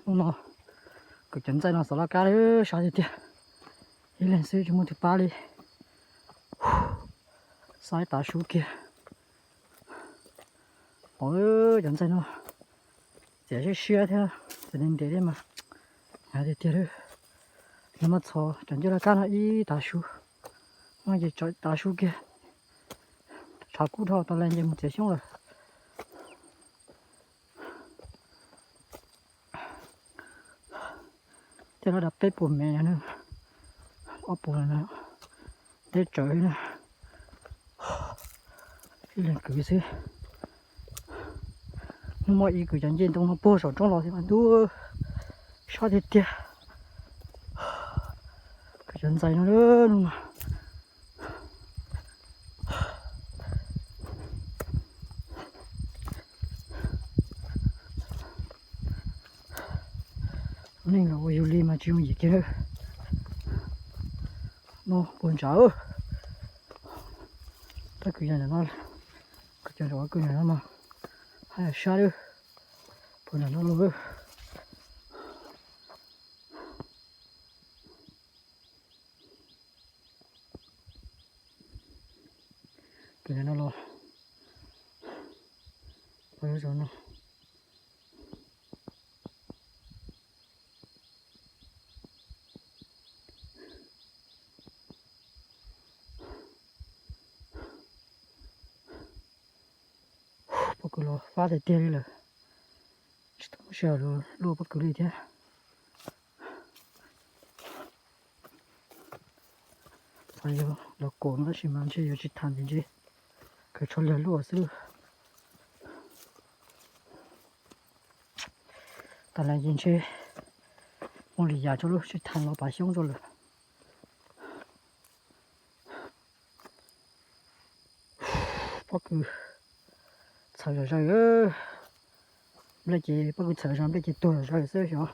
Hnub no kwv cov ntxaij no xov laj kab lawm, sab tiag tiag. Ib leeg xwb tsis muaj twg pab li. Xav tav su kiag. Pom cov ntxaij no txias siab siab thiab txias ntev ntev thiab mas, hnyav tiag tiag li. Nws muab txhos cov ncauj laj kab no ib tav su, muab ces tav su kiag. Tshav kub dhau tas li ces mus txiav xyoob lawm. Tej lawv dag peb puas mev no, ob puas no, deb tsawv li na. Ib leeg kwv xwb. Hnub muaj ib kwv cov ncej ntoo no puag saum roob los thiab mas ntuj, sab tiag tiag. Kwv cov ntxaij no hnub no. Neeg los ua yus li mas tsis yooj yim kiag. No puag ntshav. Tab kwv yog ntawm no, kwv cov ntawm no mas haj yam sab lawm. Puag nram no los. Kwv no los, no. Pob kws los fab tiag tiag li lawm, tsis tau muaj sij hawm luaj pob kws li thiab. Xav yuav los kaum no tab sis mas ntshe yuav tsis tham ntxiv ntshe khaws tsho liag luaj xwb. Tas li ces ntshe ua li yam tso lub sib tham los pav xyoob tso lawm. Pob kws txhawv zom zaws, nplej ces pob kws txhawv zom, nplej ces tuag zom zaws xwb xyov.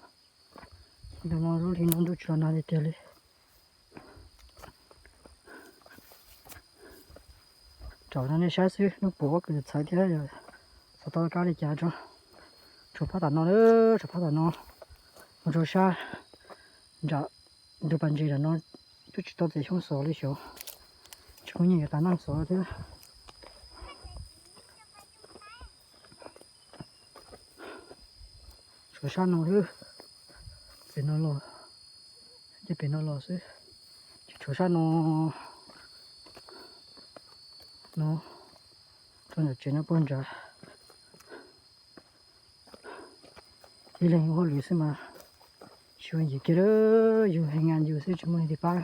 Ntawm no lub hli no ntuj tsis los nag tiag tiag li. Tsaus no nej saib xwb, hnub puas pob kws txhawv thiab, xav tau kab li cas tso. Tshuav phab tom no, tshuav phab tom no, mus rau sab nram ntug pas ntses nram no twb tsis tau txiav xyoob xov li xyov, tsis muaj nyiaj yuav tas neej xov thiab. Tshuav sab no xwb, pem no los, ces pem no los xwb, ces tshuav sab no, no, rau ntawm tsev no puag nrad. Ib leeg hauj lwm xwb mas tsis yooj yim kiag, yus heev nyiam yus xwb tsis muaj leej twg pab.